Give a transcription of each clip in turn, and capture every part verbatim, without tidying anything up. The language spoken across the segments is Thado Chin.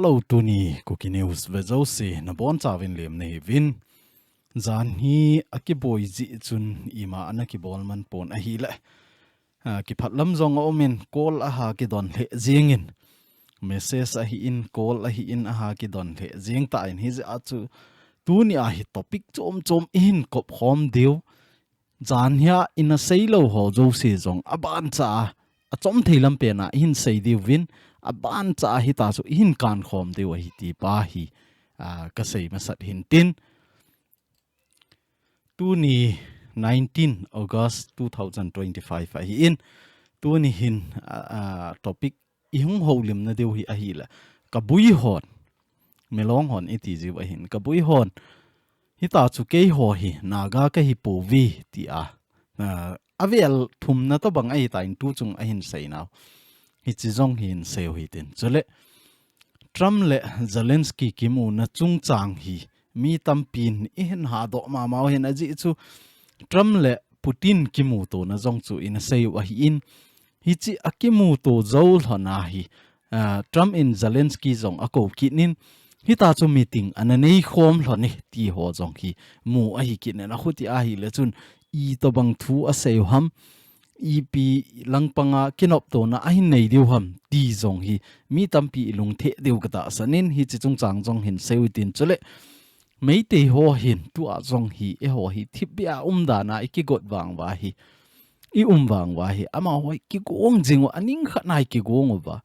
Hello, tuni Kuki News ve jouse nabonchauvin lemna hiuvin. Jan hi akiboi jeh chun ima ana kibol man pon ahile, ah, kiphat lam jong aumin, call aha kidon lheh jengin, message ahin, call ahin, aha kidon lheh jeng tan, hijeh a chu tuni a hi topic chom chom ihin kop khom diu. Jan hia ina seilou ho jouse jong abancha a, achom thei lam pena ihin sei diuvin, abancha a hita chu ihin kan khom diu ahi ti pa hi, ah, kasei masat hintin. Tuni nineteen August two thousand twenty-five ahin, tuni hin, ah, ah, topic ihung houlimna diu hi ahile, kabui hon, Milong hon iti jiu ahin, kabui hon, hita chu keiho hi Naga kahi pouve tia, ah, avel thumna tobang ahitan tu chung ahin seinau. Hiche jong hin seiu hitin. Chule, Trump le Zelensky kimuna chungchang hi mi tampin ihin hadoh mama u hin ajeh chu Trump le Putin kimutona jong chu ina seiu ahin, hiche akimuto jou lhona hi, ah, Trump in Zelensky jong akou kit in, hita chu meeting ana nei khom lhon e ti ho jong hi mu ahi kit in, akhuti ahile chun itobang thu aseiu ham, ipi langpanga kinoptona ahin nei diu ham ti jong hi mi tampi ilungthim diu katahsan in, hiche chungchang jong hin seiu hitin. Chule, Meitei ho hin tua jong hi, eiho hi thipbeh a umdan a ikigot vang uva hi, i um vang uva hi, amaho hi kigong jing u, aning khat na hi kigong uva.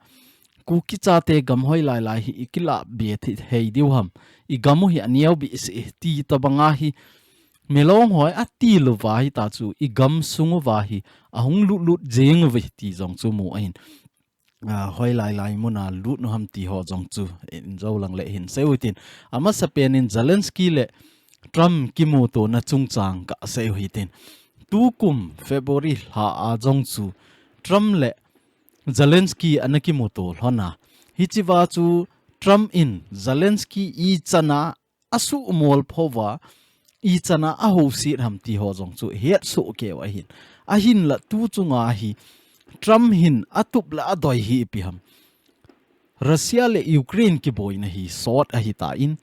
Kuki chate gam hoilai lai hi ikilah be thei diu ham, igam u hi aneo behseh e ti tobanga hi, Milong ho atil uva hita chu igam sung uva hi ahung lut lut jing uve ti jong chu mu ahin, ah, hoilai lai muna lut u ham ti ho jong chu injou lang le hin seiu hitin. Amasapen in Zelensky le Trump kimutona chungchang kaseiu hitin. Tukum February lha a jong chu Trump le Zelensky ana kimuto lhon a, hichea chu Trump in Zelensky ichan a asuhmol phou va, ichan a ahouset ham ti ho jong chu ihet soh keiu ahin. Ahinla tu chunga hi Trump hin atup le adoi hi ipi ham, Russia le Ukraine kiboina hi sot ahitan,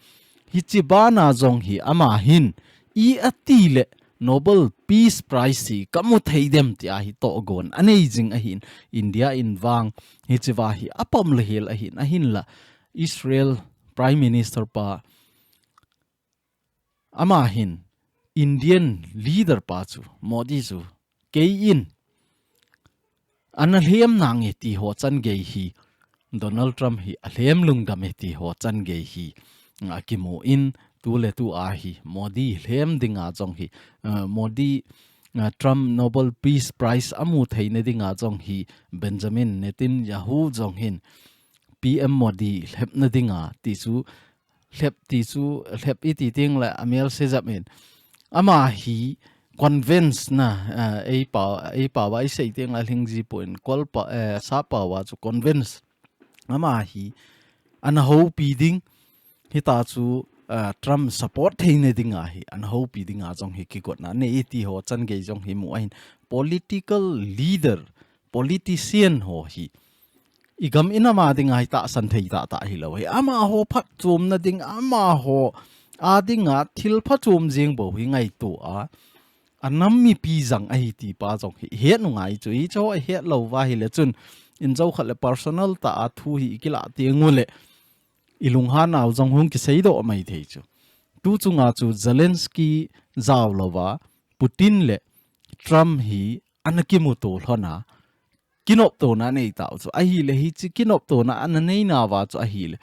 hiche bana jong hi ama hin i ati le Nobel Peace Prize hi kamu thei dem tia hi tohgon anei jing ahin, India in vang hichea hi apom le hel ahin, ahinla Israel Prime Minister pa, ama hin Indian leader pa chu, Modi chu, kei in ana lhem nange ti ho changei hi, Donald Trump hi alhem lungdam e ti ho changei hi akimu in, tu le tu a hi Modi lhem dinga jong hi, ah, Modi, ah, Trump Nobel Peace Prize amu theina dinga jong hi Benjamin Netanyahu jong hin P M Modi lhepna dinga ti chu, lhep ti chu, lhep iti teng le amel sejap in, ama hi convince na, eh, eipao, eipao a isei teng le lhingji poi, Kol pa, eh, Sap pao a chu convince. Ama hi ana houpi ding, hita chu, eh, Trump support theina dinga hi ana houpi dinga jong hi kigotna nei e ti ho changei jong hi mu ahin, political leader, politician ho hi igam in ama dinga hi tahsan thei tahtah hilou hi. Amaho phatchomna ding, amaho a dinga thil phachom jeng bou hi ngaito a, anam mipi jang ahi ti pa jong hi ihet u ngai chu. Hiche ho ihet lou uva hile chun, injou khat le personal tah a thu hi ikilah teng u le, ilunghan nau jong hung kiseidoh mai thei chu. Tu chunga chu Zelensky jao louva, Putin le Trump hi ana kimuto lhon a, kinoptona anei tau chu ahile, hiche kinoptona ana nei nauva chu ahile,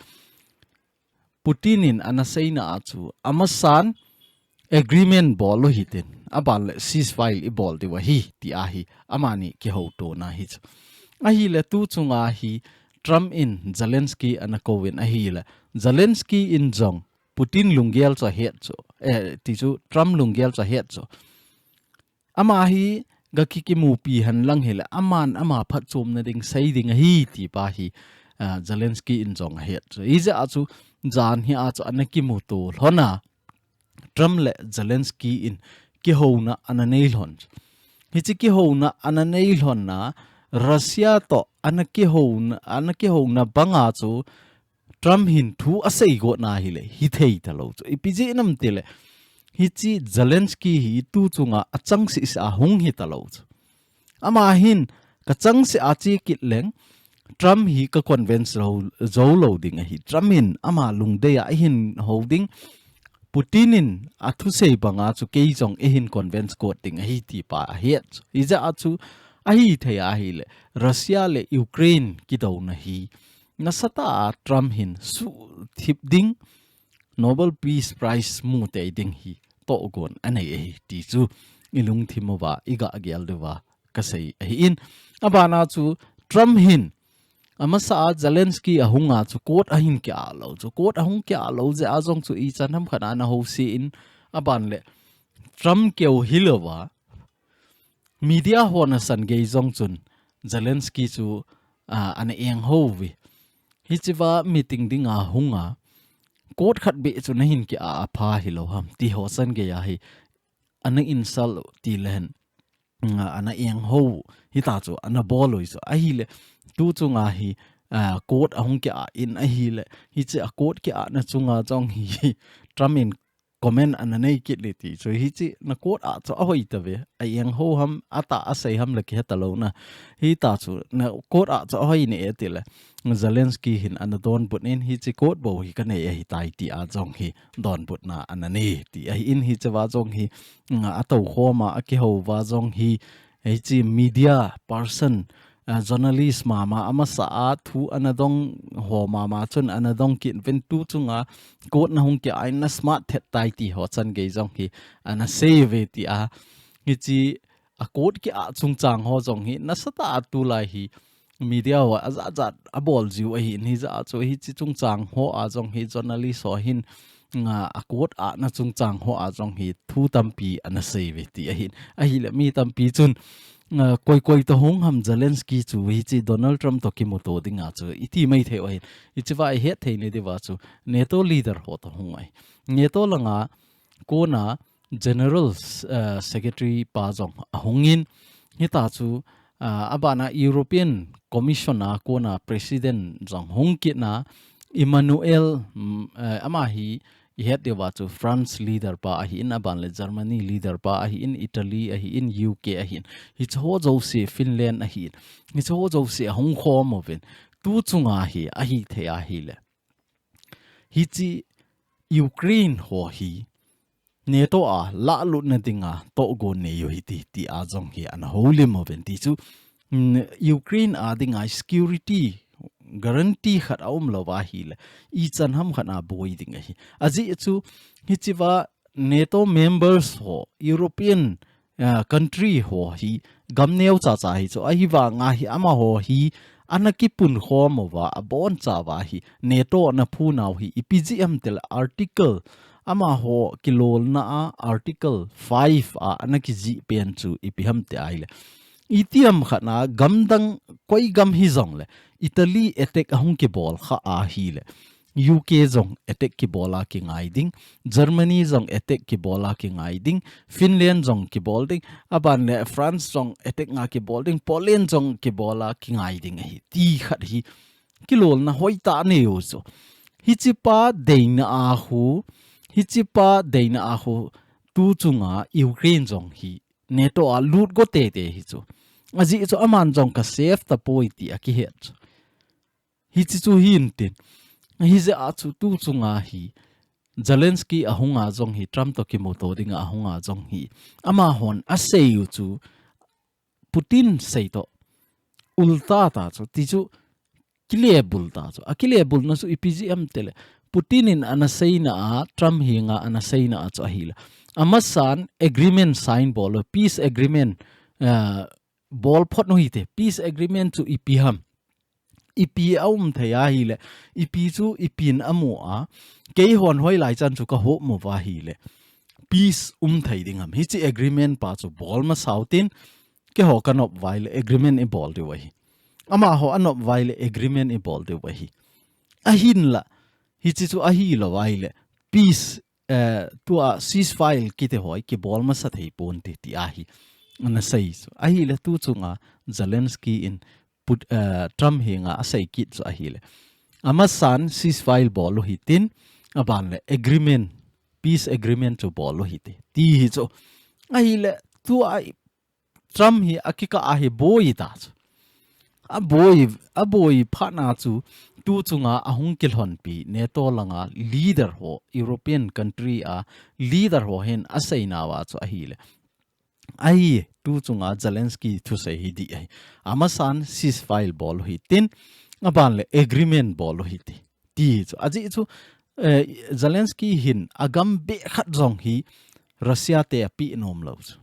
Putin in ana seina a chu, amasan agreement bol u hitin, aban le ceasefire ibol diu ahi, ti ahi, amani kihoutona hi chu. Ahile tu chunga hi Trump in Zelensky ana kouvin ahile, Zelensky in jong Putin lunggel chu ahet chu, eh, ti chu Trump lunggel chu ahet chu. Ama hi gaki kimupi henlang hile, aman ama phatchomna ding sei ding ahi ti pa hi, ah, Zelensky in jong ahet chu. Hijeh a chu, jan hi a chu ana kimuto lhon a, Trump le Zelensky in kihouna ana nei lhon chu. Hiche kihouna ana nei lhon a, Russia toh ana kihouna, ana kihouna banga chu, Trump hin thu asei got na hile, hithei talou chu. Ipi jeh ham itile, hiche Zelensky hi tu chunga achangseh seh a hung hitalou chu. Ama hin, kachangseh a che kit leng, Trump hi ka convince jou, jou lou ding ahi. Trump in ama lungdei a ahin hou ding. Putin in athusei banga chu kei jong eihin convince got ding ahi ti pa ahi. Hijeh a chu ahithei ahile, Russia le Ukraine kidouna hi nasatah a Trump hin suhthip ding, Nobel Peace Prize mu tei ding hi tohgon anei ahi ti chu ilungthim uva iga gel diuva kasei ahin. Abana chu Trump hin amasa a Zelensky ahunga chu court ahin ki-ah lou chu. Court ahung ki-ah lou jeh a jong chu ichan ham khat a ana housen, aban le Trump keu hilouva media ho nasan gei jong chun Zelensky chu, ah, ana enghou uve. Hichea meeting dinga hunga court khat beh chu nahin ki-ah apha hilou ham ti ho san gei ahi. Ana insult ti lehen, ah, ana enghou hita chu ana bol u chu. Ahile tu chunga hi, ah, court ahung ki-ah in ahile, hiche a court ki-ahna chunga jong hi Trump in comment ana nei kit le ti chu. Hiche na court a chu ahoi tave. A enghou ham, atah a sei ham le kihe talou na. Hita chu na court a chu ahoi ne e tile, Zelensky hin ana donbut in, hiche court bou hi kanei ahitai ti a jong hi donbutna ana nei ti ahin. Hichea jong hi, mm, atou khoma, akihou uva jong hi, hiche media person, ah, journalist mama amasa a thu ana dong ho mama chun ana dong kit uvin, tu chunga court na hung ki-ah in na smart thet tai ti ho chan gei jong hi ana sei uve ti a. Hiche a court ki-ah chungchang ho jong hi nasatah a tulai hi media ho ajat jat abol jiu ahin, hijeh a chu hiche chungchang ho a jong hi journalist ho hin, ah, a court ahna chungchang ho a jong hi thu tampi ana sei uve ti ahin. Ahile mi tampi chun, ah, koi koi toh hung ham Zelensky chu hiche Donald Trump toh kimuto dinga chu iti mai thei u ahin. Hichea ihet thei na diuva chu NATO leader ho toh hung ahi. NATO langa kona General, eh, Secretary pa jong ahung in, hita chu, ah, abana European Commission a kona President jong hung kit na, Emmanuel, mm, eh, ama hi ihet diuva chu France leader pa ahin, aban le Germany leader pa ahin, Italy ahin, U K ahin. Hiche ho jouse, Finland ahin. Hiche ho jouse ahung khom uvin. Tu chunga hi ahithei ahile, hiche Ukraine ho hi NATO a lahlutna dinga tohgon nei u hite ti a jong hi ana houlim uvin ti chu, mm, Ukraine a dinga security guarantee khat aum lou ahile, ichan ham khat a boi ding ahi. Ajeh chu hichea NATO members ho, European, ah, country ho hi gam neocha cha hi chu, ahivanga hi amaho hi ana kipunkhom uva, abonchauva hi NATO ana phunau hi ipi jeh ham itile Article, amaho kilolna a Article five a ana kijih pen chu ipi ham iti ahile, itiham khat a gamdang koi gam hijongle, Italy attack ahung kibol kha ahile, U K jong attack kibol a kingai ding, Germany jong attack kibol a kingai ding, Finland jong kibol ding, aban le France jong attack nga kibol ding, Poland jong kibol a kingai ding ahi ti khat hi kilolna hoitah anei u chu. Hichepa deina a khu, hichepa deina a khu tu chunga Ukraine jong hi NATO a lut go tete hi chu. Ajeh chu aman jong ka safe tapoi ti akihet chu. Hiche chu hintin. Hijeh a chu tu chunga hi Zelensky ahunga jong hi, Trump toh kimuto dinga ahunga jong hi, amahon asei u chu Putin sei toh ulta ta chu, ti chu kilebul ta chu. Akilebulna chu ipi jeh ham itile, Putin in ana seina a, Trump henga ana seina a chu ahile, amasan agreement sign bol u, peace agreement, ah, bol phot u hite. Peace agreement chu ipi ham, ipi aum thei ahile, ipi chu ipin amu a, keihon hoilai chan chu kahop mu uva ahile, peace um thei ding ham. Hiche agreement pa chu bol masa u tin, keiho kanop uva ahile agreement ibol diu ahi. Amaho anop uva ahile agreement ibol diu ahi. Ahinla, hiche chu ahilou ahile, peace, eh, tua ceasefire kiti ho hi kibol masa thei ponte ti ahi. Ana sei chu. Ahile tu chunga Zelensky in Put-, eh, Trump henga asei kit chu ahile, Amasan ceasefire bol u hitin, aban le agreement, peace agreement chu bol u hite. Ti hi chu. Ahile, tua Trump hi akikah a hi boi ta chu. Aboi, aboi phat na chu, tu chunga ahung kilhonpi, NATO langa leader ho, European country a leader ho hin aseinauva chu ahile. Ahi, tu chunga Zelensky thusei hi dih ahi. Amasan ceasefire bol u hitin, aban le agreement bol u hite. Ti hi chu. Ajeh chu, eh, Zelensky hin agam beh khat jong hi Russia te apeh nom lou chu.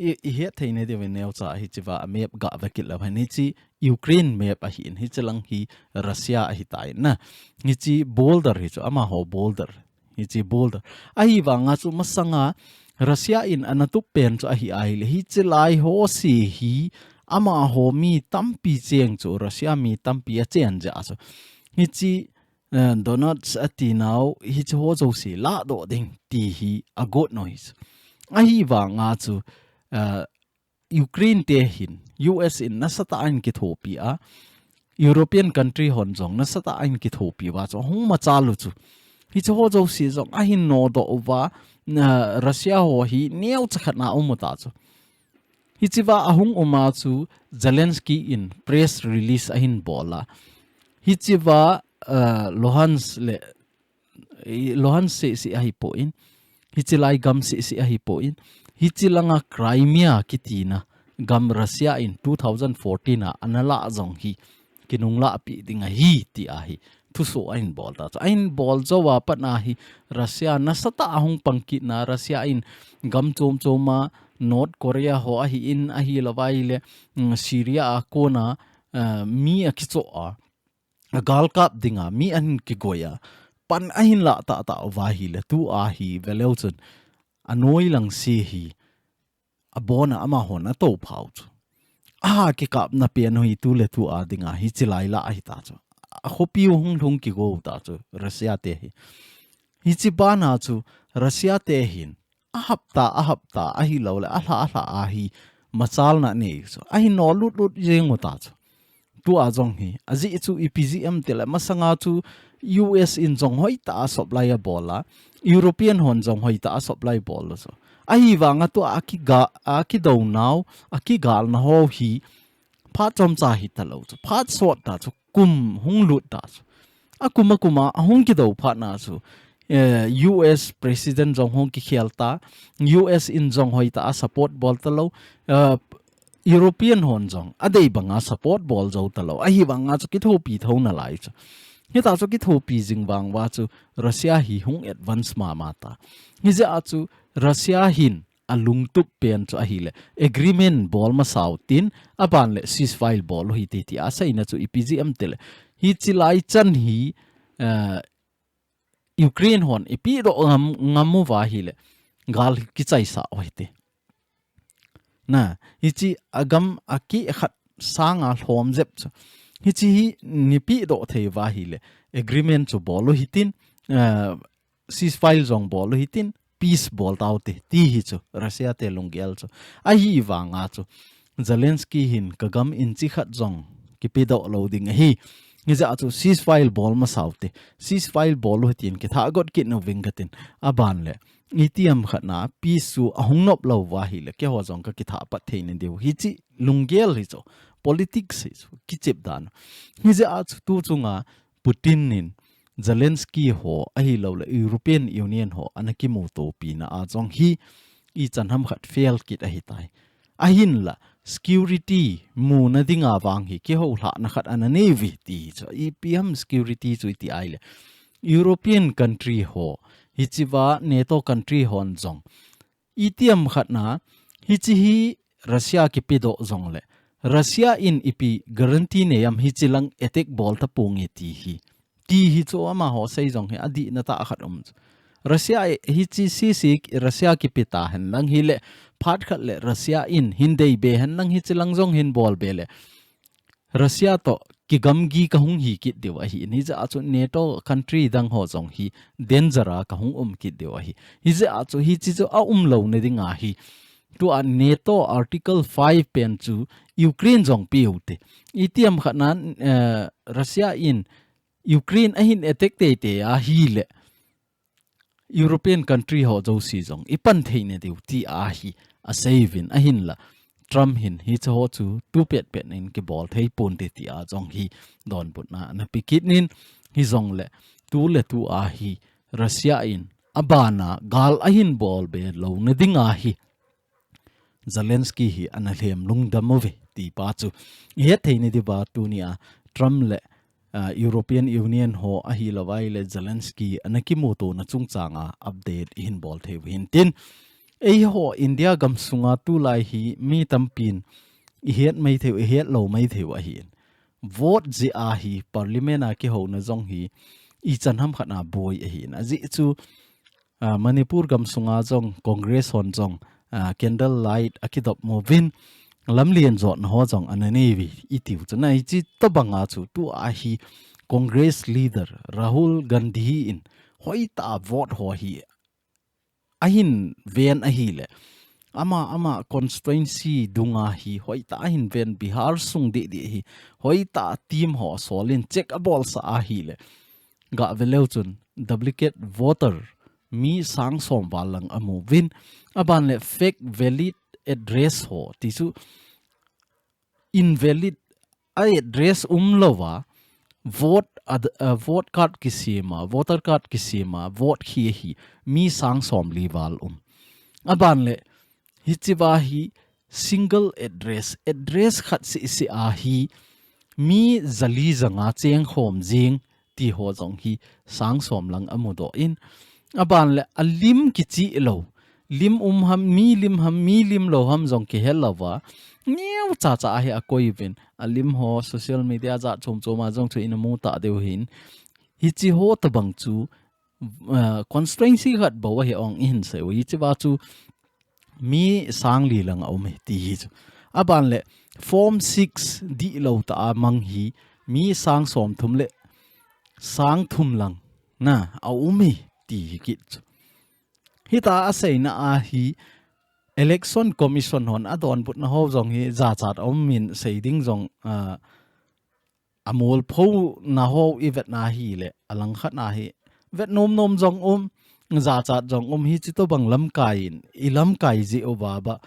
I, i het thei nadiuvin neocha hichea map gah ve kit leu hen, hiche Ukraine map ahin, hiche lang hi Russia ahitai na. Hiche border hi chu, amaho border. Hiche border. Ahivanga chu masanga Russia in ana tup pen chu ahi ahile, hiche lai ho se hi amaho mi tampi cheng chu, Russia mi tampi achen jeh a chu. Hiche, eh, Donetsk atinau, hiche ho jouse ladoh ding ti hi agot noi chu. Ahivanga chu, eh, Ukraine te hin, U S in nasatah a ahin kithopi a, European country hon jong nasatah a ahin kithopi uva chu, ahung machal u chu. Hiche ho jouse jong ahin nodoh uva, na Russia ho hi neocha khat na um u ta chu. Hichea ahung um a chu Zelensky in press release ahin bol a. Hichea, eh, Luhansk le i, Luhansk seh seh ahipoi, hiche lai gam seh seh ahipoi, hiche langa Crimea kitina gam Russia in two thousand fourteen a ana lah jong hi kinunglah pi ding ahi ti ahi. Thuso ahin bol ta chu. Ahin bol jou a pat na hi Russia nasatah a ahung pang kit na, Russia in gam chom chom a North Korea ho ahin, ahilou vai le, mm, Syria a kona, eh, mi akichoh a, agalkap dinga mi ahin kigoi a, pan ahin lah tahtah uva ahile, tua hi ve leu chun, anoi lang se hi abona amahon ato phau chu. Aha kikapna pen u hi tu le tua dinga hiche lai lah ahi ta chu. Akhopi u hung lhung kigo ta chu Russia te hi. Hiche bana chu Russia te hin ahapta, ahapta, ahilou le, alha, alha ahi, machalna nei chu. Ahin nolut lut jeng u ta chu. Tua jong hi, ajeh chu ipi jeh em tile, masanga chu U S in jong hoitah a supply abol a, European hon jong hoitah a supply bol u chu. Ahivanga tua akiga, akidou nau, akigalna ho hi, phat chomcha hita lou chu. Phat sot ta chu, kum hung lut ta chu. Akum akum a, ahung kidou phat na chu, eh, U S President jong hung kikhel ta, U S in jong hoitah a support bol ta lou, eh, European hon jong adei banga support bol jou ta lou. Ahivanga chu kithopi thou nalai chu. Hita chu kithopi jing vang uva chu Russia hi hung advance mama ta. Hijeh a chu Russia hin alungtup pen chu ahile, agreement bol masa u tin, aban le ceasefire bol u hite ti aseina chu ipi jeh em tile, hiche lai chan hi, eh, Ukraine hon ipi doh ngam, ngam uva ahile, gal kichaisa u hite. Na, hiche agam akeh khat sanga lhom jep chu. Hiche hi neipi doh thei uva ahile, agreement chu bol u hitin, eh, ceasefire jong bol u hitin, peace bol tau te, ti hi chu, Russia te lunggel chu. Ahivanga chu, Zelensky hin kagam inchi khat jong kipedoh lou ding ahi. Hijeh a chu ceasefire bol masa u te, ceasefire bol u hitin kithah got kit u ving katin, aban le, itiham khat na peace chu ahung nop lou uva ahile, keiho jong kakithah pat thei nadiu. Hiche lunggel hi chu, politics hi chu, kichep dan. Hijeh a chu tu chunga Putin in Zelensky ho ahilou le European Union ho ana kimutopi na a jong hi ichan ham khat fail kit ahitai. Ahinla, security muna dinga vang hi kihoulhahna khat ana nei uve ti chu. Ipi ham security chu iti ahile, European country ho, hichea NATO country hon jong, itiham khat na, hiche hi Russia kipedoh jong le, Russia in ipi guarantee nei am hiche lang attack bol taponge ti hi. Ti hi chu amaho sei jong hi adihna tah khat um chu. Russia e, hiche sisi Russia kipe ta hen lang hile, phat khat le Russia in hin dei be hen lang hiche lang jong hin bol be le, Russia toh kigamgi kahung hi kit diu ahi. Hijeh a chu NATO country dang ho jong hi danger a kahung um kit diu ahi. Hijeh a chu hiche chu aum louna dinga hi, tua NATO Article five pen chu Ukraine jong pe u te. Itiham khat na, eh, Russia in Ukraine ahin attack teitei ahile European country ho jouse jong i pan thei nadiu ti ahi asei uvin ahinla. Trump hin hiche ho chu tu petpet in kibol thei ponte ti a jong hi donbutna ana pe kit in, hijongle tu le tu ahi Russia in abana gal ahin bol be louna ding ahi Zelensky hi ana lhem lungdam uve ti pa chu i het thei nadiu va tunia Trump le, ah, European Union ho ahilou vai le Zelensky ana kimutona chungchanga update i hin bol thei u hintin. Eiho India gamsunga tulai hi mi tampin i het mai thei u, i het lou mai thei u ahin. Vote jeh a hi parliament a kihouna jong hi ichan ham khat a boi ahin. Ajeh chu, ah, Manipur gamsunga jong Congress hon jong, ah, candle light akidop uvin lamlen jotna ho jong ana nei uve i tiu chu. Hiche tobanga chu tu ahi Congress leader Rahul Gandhi in hoitah a vote ho hi ahin ven ahile ama, ama constituency dunga hi hoitah a ahin ven, Bihar sung deh deh hi hoitah a team ho asolin check abolsah ahile gah ve leu chun duplicate voter mi sang som val lang amu uvin, aban le fake valid address ho ti chu invalid a address umlouva vote ad-, uh, vote card kisema, voter card kisema, vote khi hi mi sang som li val um. Aban le hiche va hi single address, address khat seh seh a hi mi jali janga cheng khom jing ti ho jong hi sang som lang amudoh in, aban le alim kichih lou, lim um ham, mi lim ham, mi lim lou ham jong kihel louva, neo cha cha ahi akoi uvin, alim ho social media jat chom chom a jong chu ina mu ta diu hin, hiche ho tobang chu, ah, constituency khat bou ahi ong i hin sei u, hiche va chu mi sang li lang aum e ti hi chu. Aban le form six dihlou tah a mang hi mi sang som thum le sang thum lang na aum e ti hi kit chu. Hita aseina a hi Election Commission hon adonbutna ho jong hi jachat aum in sei ding jong, ah, amolphona ho i vetna hile, alang khat na hi vet nom nom jong um, jachat jong um, hiche tobang lamkai in, i lamkai jeh uva ba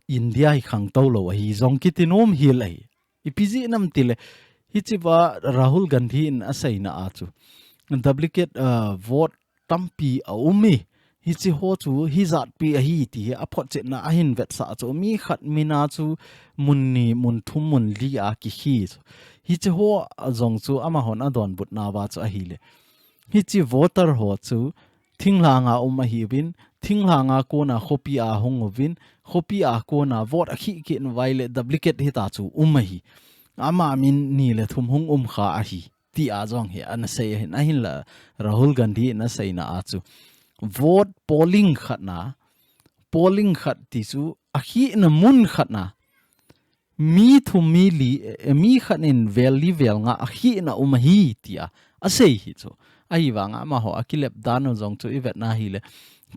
India hi khangtou lou ahi jong kiti nom hel ahi. Ipi jeh ham itile, hiche va Rahul Gandhi in aseina a chu duplicate, ah, vote tampi aum e. Hiche ho chu hijat pi ahi ti hi aphotchetna ahin vetsah chu mi khat min a chu mun ni, mun thum, mun li a kikhi chu. Hiche ho jong chu amahon adonbutna va chu ahile, hiche voter ho chu thinglhang a um ahiuvin, thinglhang a kona khopi a hung uvin, khopi a kona vote akhi kit uva ahile duplicate hita chu um ahi. Ama min ni le thum hung um kha ahi. Ti a jong hi ana sei ahin, ahinla Rahul Gandhi in aseina a chu vote polling khat na, polling khat ti chu akhina mun khat na mi thum mi li, eh, mi khat in vel li vel nga akhina um ahi tia asei hi chu. Ahivanga amaho akilep dan u jong chu i vetna hile,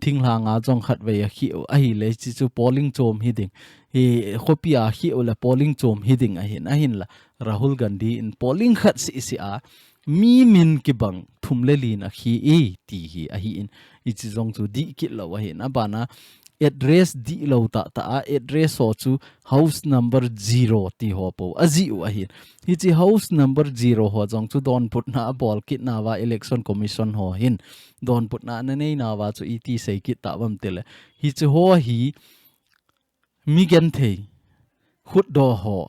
thinglhang a jong khatvei akhi u ahile, hiche chu polling chom hiding, hi khopi a akhi u le polling chom hiding ahin, ahinla Rahul Gandhi in polling khat seh seh a mi min kibang thum le li in akhi e ti hi ahin, hiche jong chu dih kit lou ahin, abana address dihlou tah tah a, address ho chu house number zero ti ho pou ajih u ahin. Hiche house number zero ho jong chu donbutna abol kit nauva Election Commission ho hin donbutna ana nei nauva chu iti sei kit tauvam itile, hiche ho hi mi genthei, khutdoh ho,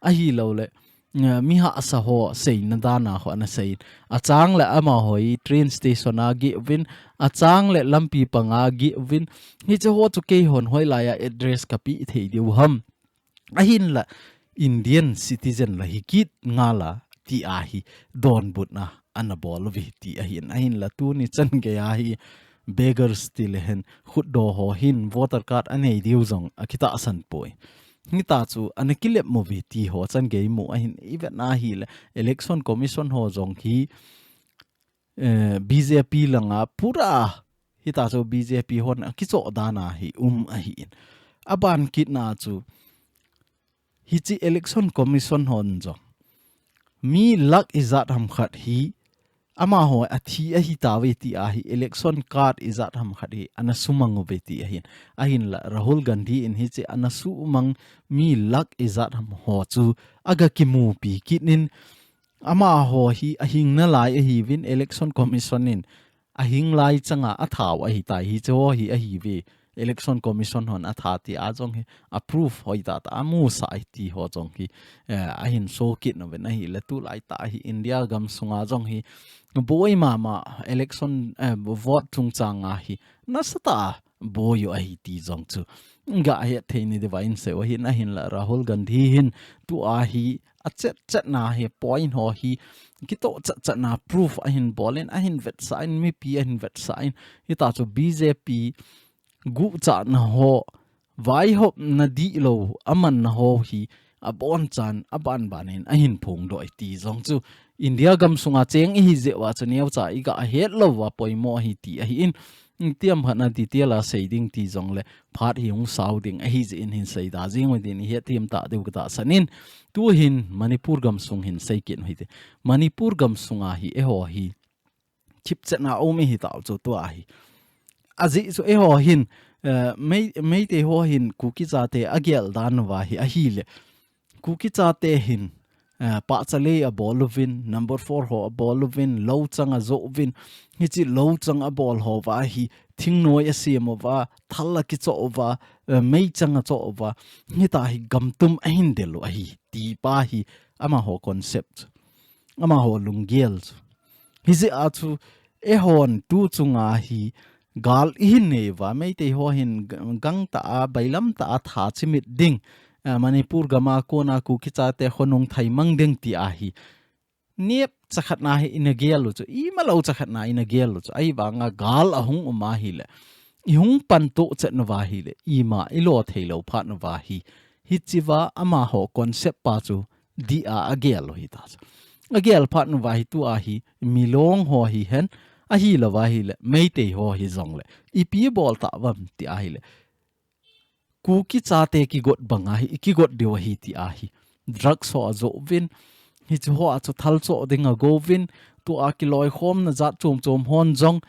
ahilouleh, eh, mi hahsa ho seina dan a ho ana sei. Achang le amaho hi train station a geh uvin, achang le lampi pang a geh uvin, hiche ho chu keihon hoilai a address kapeh thei diu ham. Ahinla Indian citizen la hi kit ngal a ti a hi donbutna ana bol uve ti ahin, ahinla tuni chan gei a hi beggars ti le hen, khutdoh ho hin voter card anei diu jong akitahsan poi. Hita chu ana kilep mo uve ti ho chan gei mu ahin, i vetna hile Election Commission ho jong hi, eh, B J P langa pura hita chu B J P hon akichoh dan a hi um ahin. Aban kit na chu hiche Election Commission hon jong mi lakh ijat ham khat hi amaho athi ahi tave ti ahi, election card ijat ham khat hi ana sumang uve ti ahin. Ahinla Rahul Gandhi in hiche ana sumang mi lakh ijat ham ho chu aga kimupi kit in, amaho hi ahing nalai ahiuvin, Election Commission in ahing lai changa athau ahitai, hiche ho hi ahiuve, Election Commission hon atha ti a jong hi approve hoitah tah amusah ahi ti ho jong hi, eh, ahin so kit nauvin ahile, tulai tah hi India gamsunga jong hi boi mama election, eh, vote chungchanga hi nasatah a boi u ahi ti jong chu ga het thei nadiuva insei u ahin. Ahinla Rahul Gandhi hin tua hi achet chetna hi point ho hi kitoh chet chetna proof ahin bol in, ahin vetsah in, mipi ahin vetsah in, hita chu B J P guhchatna ho, vaihopna dihlou amanna ho hi abonchan abanban in ahin phongdoh e ti jong chu India gamsunga cheng ihi jeh uva chu neocha iga het lou uva poimo ahi ti ahin, itiham khat na detail a sei ding ti jongle phat hi hung sao ding ahi jeh in hin seida jing u hitin ihet them tah diu katahsan in, tuhin Manipur gamsung hin sei kit u hite. Manipur gamsunga hi eiho hi thipchetna um ihi tau chu tua hi. Ajeh chu eiho hin, eh, Mei-, Meitei ho hin Kuki chate agel dan uva hi ahile, Kuki chate hin, eh, pahcha lei abol uvin, number four ho abol uvin, louchang ajoh uvin, hiche louchang abol ho uva hi thingnoi asem uva, thal akichoh uva, eh, meichang achoh uva, hita hi gamtum ahin del u ahi, ti pa hi amaho concept chu, amaho lunggel chu. Hijeh a chu eihon tu chunga hi gal ihin nei uva, Meitei ho hin g-, gangtah a, bailamtah a tha chimit ding, eh, Manipur gama kona Kuki chate khonung thaimang ding ti ahi. Nepcha khat na hi ina gel u chu, imalou cha khat na ina gel u chu, ahivanga gal ahung um ahile, ihung pantoh chet nauva ahile, ima ilo theilou phat nauva hi, hichea amaho concept pa chu dia agel u hita chu. Agel phat nauva hi tua hi, Milong ho hihen, ahilouva ahile, Meitei ho hijongle, ipi bol tauvem ti ahile, Kuki chate kigot banga hi, ikigot diu ahi ti ahi. Drugs ho ajoh uvin, hiche hoa chu thalchoh ding ago uvin, tua kiloikhomna jat chom chom hon jong,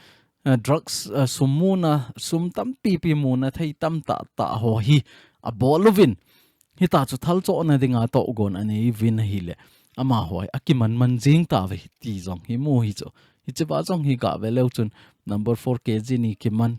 eh, drugs, eh, sum muna, sum tampipi muna thei tamtah tah ho hi abol uvin. Hita chu thalchohna dinga tohgon anei uvin ahile, amaho hi akiman man jing tauve ti jong hi mu hi chu. Hichea jong hi gave leu chun number four K G ni kiman,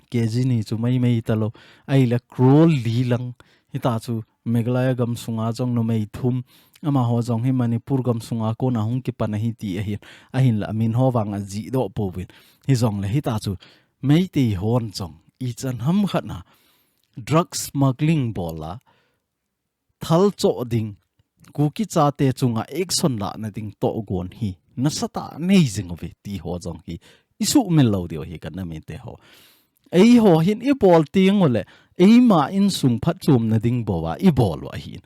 K G ni chu maimai talou. Ahile crore li lang. Hita chu Meghalaya gamsunga jong numei thum. Amaho jong hi Manipur gamsunga kona hung kipan ahi ti ahin. Ahinla amin ho vang ajihdoh pouvin. Hijongle hita chu Meitei hon jong ichan ham khat na drug smuggling bol a thalchoh ding, Kuki chate chunga action lahna ding tohgon hi nasatah a nei jing uve ti ho jong hi isuhmil lou diu ahi ka nam mite ho. Eiho hin ibol teng ule, eima insung phatchomna ding bou a ibol u ahin.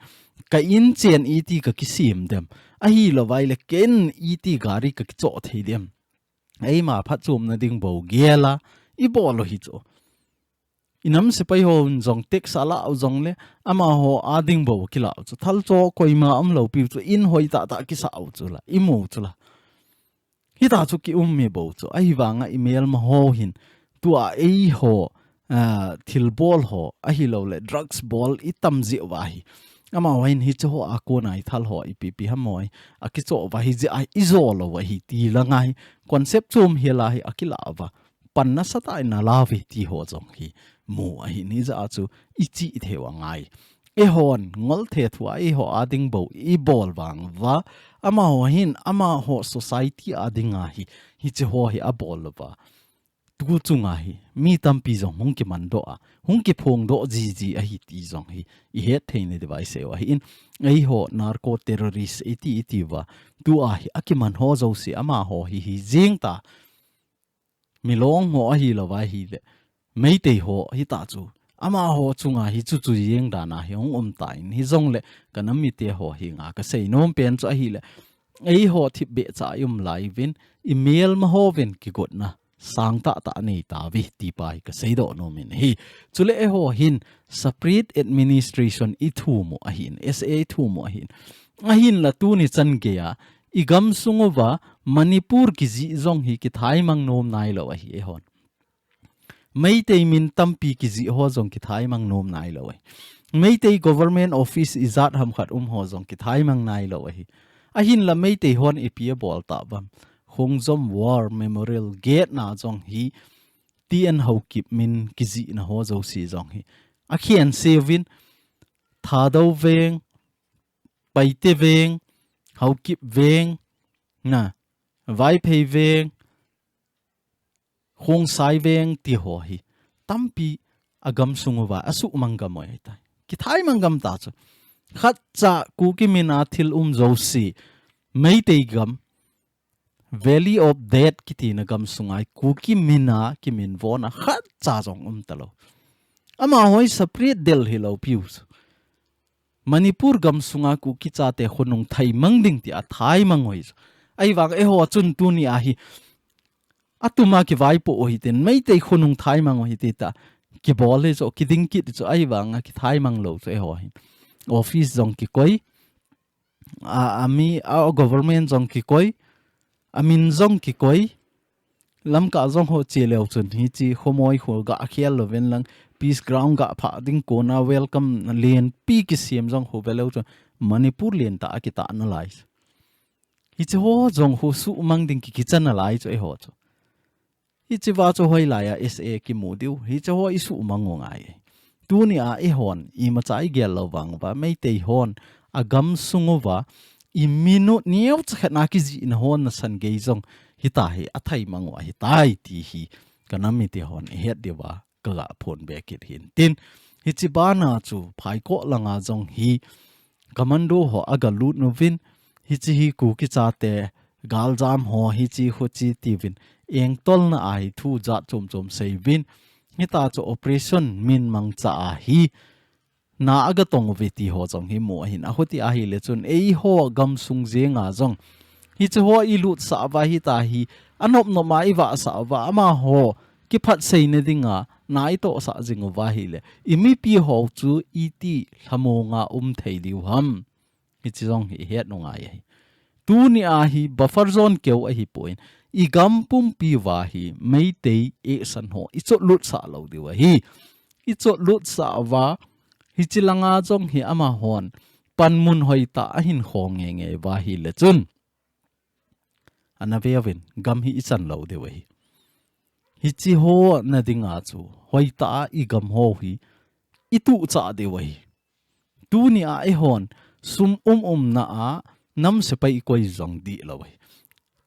Ka inchen iti kakisem dem, ahilouva ahile ken iti gari kakichoh thei dem, eima phatchomna ding bou gel a ibol u hi chu. Inam sepai hon jong tax ala u jongle, amaho a ding bou kila u chu. Thalchoh koima umlou piu chu, in hoitah tah kisa u chu la, imu chu la. Hita chu kium mi bou chu. Ahivanga imelma ho hin, tua eiho, ah, thilbol ho, ahilouleh drugs bol itam jeh uva hi. Amaho hin hiche hoa kona ithal ho ipipi ham ho hi akichoh uva hijeh a ijo lou u ahi ti langa hi. Concept chom hel a hi akila uva. Pan nasatah in ala uve ti ho jong hi mu ahin, hijeh a chu ichih thei u angai. Eihon ngol the thua eiho a ding bou ibol vang uva, amaho hin amaho society a dinga hi, hiche ho hi abol uva, tu chunga hi mi tampi jong hung kimandoh a, hung kiphongdoh jiji ahi ti jong hi ihet thei nadiuva isei u ahin. Eiho narco terrorist iti iti uva, tua hi akiman ho jouse amaho hi hijeng ta. Milong ho ahilouva ahile, Meitei ho hita chu, amaho chunga hi chuchu jeng dan a hi hung um tan, hijongle ka nam mite ho henga kasei nom pen chu ahile, eiho thipbeh cha ium lai uvin, imelma hovin kigotna sangtah tah nei tauve ti pa hi kasei doh nom in ahi. Chule eiho hin separate administration ithum u ahin, S A ithum u ahin. Ahinla tuni chan geiya i gamsung uva Manipur kijih jong hi kithaimang nom nailou ahi eihon. Meitei min tampi kijih ho jong kithaimang nom nailou ahi. Meitei government office ijat ham khat um ho jong kithaimang nailou ahi. Ahinla Meitei hon ipi abol tauvam. Khongjom War Memorial Gate na jong hi T N Haokip min kijihna ho jouse jong hi akhense uvin, Thadou Veng, Paite Veng, Haokip Veng, na, Vaiphei Veng, Khongsai Veng ti ho hi tampi a gamsung uva asuhmang gam u ahitai. Kithaimang gam ta chu. Khatcha Kuki mina thil um jouse, Meitei gam, Valley of Death kitina gamsunga Kuki mina kiminvona khatcha jong um talou. Amaho hi separate del hilou piu chu. Manipur gamsunga Kuki chate khonung thaimang ding tia thaimang u ahi chu. Ahivang eiho chun tunia hi atuma kivaipoh u hitin, Meitei khonung thaimang u hiti ta kibol hi chu, kiding kit chu, ahivanga kithaimang lou chu eiho hin. Office jong kikoi, a, ami, a government jong kikoi, amin jong kikoi, Lamka jong ho che leu chun hiche khomoi kho ga khel louvin lang, Peace Ground ga phah ding kona welcome lenpi kisem jong ho ve leu chun Manipur lentah a kitah nalai. Hiche ho jong ho suhmang ding ki, kicha nalai chu eiho chu. Hiche va chu hoilai a S A kimu diu. Hiche ho isuhmang u ngai. Tunia eihon imacha igel lou vang uva Meitei hon agamsung uva imin u neocha khat na kijihna hon nasan gei jong hitahi athaimang u ahitai ti hi kanam mite hon ihet diuva kaga phonbe kit hintin. Hiche bana chu Phaikoh langa jong hi commando ho agalut uvin, hiche hi Kuki chate galjam ho hiche hoche tiuvin engtolna a hi thu jat chom chom seiyuvin, hita chu operation min mangcha a hi na agatong uve ti ho jong hi mu ahin, ahuti ahile chun eiho gamsung jenga jong hiche ho ilutsah uva hitahi anop nop a ivahsah uva amaho kiphatseina dinga na itohsah jing uva ahile, imipi ho chu iti lhamonga um thei diu ham. Hiche jong hi ihet u ngai ahi. Tunia hi buffer zone keu ahipoi, igam pumpi uva hi Meitei eisan ho ichotlutsah lou diu ahi. Ichotlutsah uva, hiche langa jong hi amahon panmun hoitah ahin khong ngenge uva ahile chun, ana veuvin, gam hi ichan lou diu ahi. Hiche ho na dinga chu hoitah a igam ho hi ituhchah diu ahi. Tunia eihon sum um umna a nam sepai ikoi jong dihlou ahi.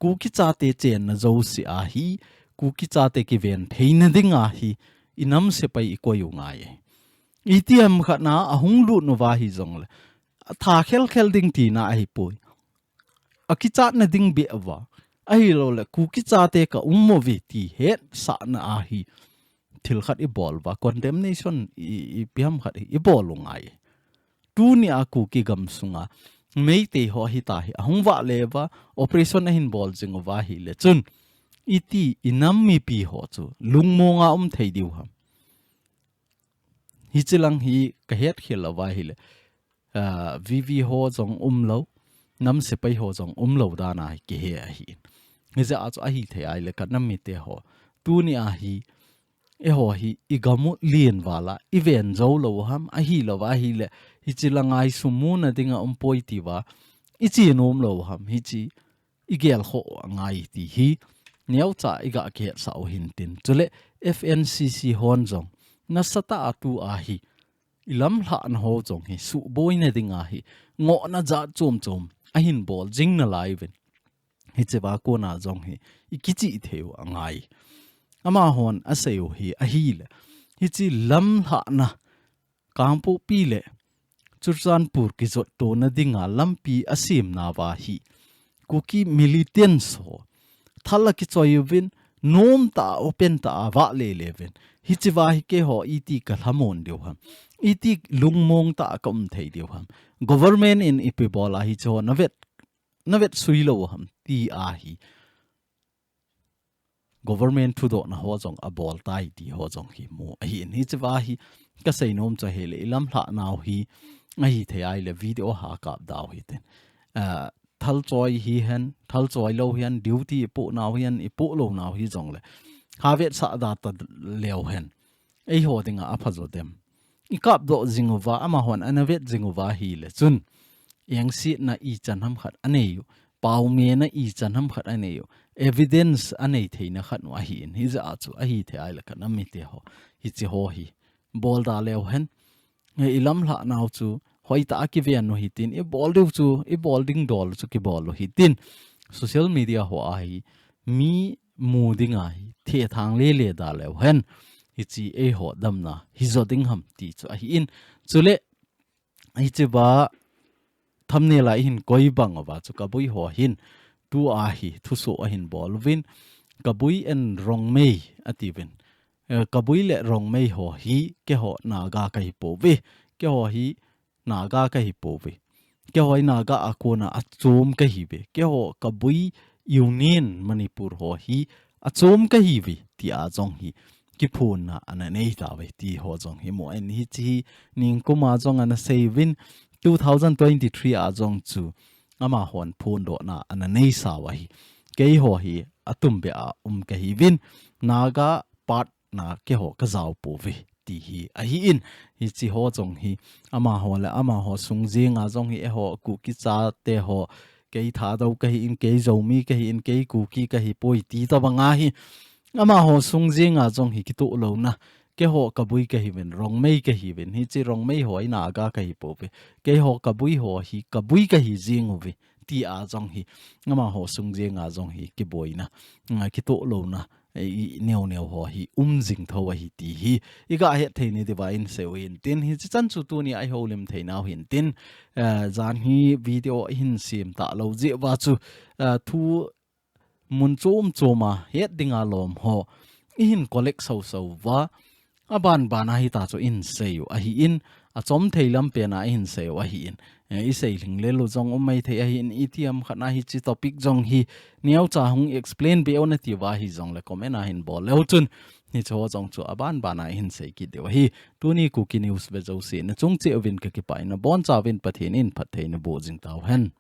Kuki chate chenna jouse a hi Kuki chate kiven theina dinga hi inam sepai ikoi u ngai ahi. Itiham khat na ahung lut uva hijongle atha khelkhel ding tina ahipoi. Akichatna ding beh uva, ahiloule Kuki chate ka um uve ti hetsahna a hi thil khat ibol uva, condemnation i, ipi ham khat hi ibol u ngai. Tunia Kuki gamsunga Meitei ho hitahi ahung vahle uva, operation ahin bol jing uva ahile chun, iti inam mipi ho chu lungmonga um thei diu ham. Hiche lang hi kahet khel uva ahile, ah, V V ho jong umlou, nam sepai ho jong umlou dan a hi kihe ahin. Hijeh a chu ahithei ahile kanam mite ho, tunia hi eiho hi igam u len val a iven jou lou ham, ahilouva ahile hiche langa hi sum muna dinga umpoi tiuva iche nom lou ham, hiche igelkhoh u angai ti hi neocha iga kihetsah u hintin. Chule F N C C hon jong nasatah a tua hi ilamlhahna ho jong hi suhboina dinga hi ngohna jat chom chom ahin bol jing nalai uvin, hichea kona jong hi ikichih thei u angai. Amahon asei u hi ahile, hiche lamlhahna Kangpokpi le Churachandpur kijottona dinga lampi asemnauva hi Kuki militants ho thal akichoi uvin, nomtah a open tah a avahle le uvin, hichea hi keiho iti kalhamon diu ham, iti lungmong tah a kaum thei diu ham, government in ipi bol a hicheho navet, navet sui lou ham tia hi government thudohna ho jong abol tai ti ho jong hi mu ahin. Hichea hi kasei nom chu ahile, ilamlhahnau hi ahithei ahile video ha kap dau hitin. Ah, thal choi hi hen, thal choi lou hi hen, duty i poh nau hi hen, i poh lou nau hi jong le. Ha vetsah da ta leu hen. Ei ho dinga a pha jo dem. I kap doh jing uva, amahon ana vet jing uva hi le chun. Eng sit na i chan ham khat a nei u. Pau me na i chan ham khat a nei u. Evidence a nei theina khat nu ahi in. Hi ja chu ahi thei ai le khat na mi te ho. Hi chi ho hi. Bol da leu hen. Nge i lam hlah nau chu, hoi ta a kiven nu hi tin, i bol diu chu, i bol ding dol chu kibol u hi tin. Social media ho a hi, mi mu ding a hi, the thang le le da leu hen. Hi chi ei ho damna, hi zo ding ham ti chu ahi in. Chule, hi chi ba, thumbnail a i hin koi bang uva chu ka bui ho hin, tu a hi, thuso a hin bol uvin, ka bui en rong mei a ti uvin. Eh, ka bui le rong mei ho hi, ke ho Naga ka hi po ve, ke ho hi Naga ka hi po ve. Ke ho hi Naga a kona a chom ka hi ve. Ke ho ka bui Union Manipur ho hi a chom ka hi ve. Ti a jong hi kiphun na ana nei ta ve. Ti ho jong hi mo en hi chi hi ning kuma jong ana sei vin two thousand twenty-three a jong chu ama hon phun do na ana nei sa va hi. Kei ho hi a tum be a um ka hi vin. Naga part na ke ho ka zau po ve ti hi ahi in, hi chi ho jong hi ama ho le ama ho sung jing a jong hi e ho Kuki cha te ho kei Thadou ka hi in, kei Zomi ka hi in, kei Kuki ka hi poi ti ta banga hi ama ho sung jing a jong hi kitoh lou na ke ho ka bui ka hi vin, rong mei ka hi vin, hi chi rong mei ho i Naga ka hi po ve, kei ho ka bui ho hi ka bui ka hi jing u ve ti a jong hi ama ho sung jing a jong hi kiboi na, nga kitoh lou na i neo neo ho hi um jing tho ahi ti hi i ga het thei ni diva in sei u hin tin hi chi chan chu tuni a i ho lim thei nau hin tin, eh, jan hi video hin sim ta lou ji va chu, eh, thu mun chom chom a het ding a lom ho i hin collect sau sau va a ban ban a hi ta chu in sei u ahi in a chom thei lam pen a i hin sei u ahi in. Eh, i sei hling le lu jong um mai thei ahi in i thiam khat na hi chi topic jong hi neo cha hung explain be u na ti va hi jong le comment a hin bol leu chun hi cho jong chu a ban ban a i hin sei kit deu ahi. Tuni Kuki News ve jo si na chung che uvin ka kipa in a bon cha uvin Pathen in phat thei na bo jing tau hen.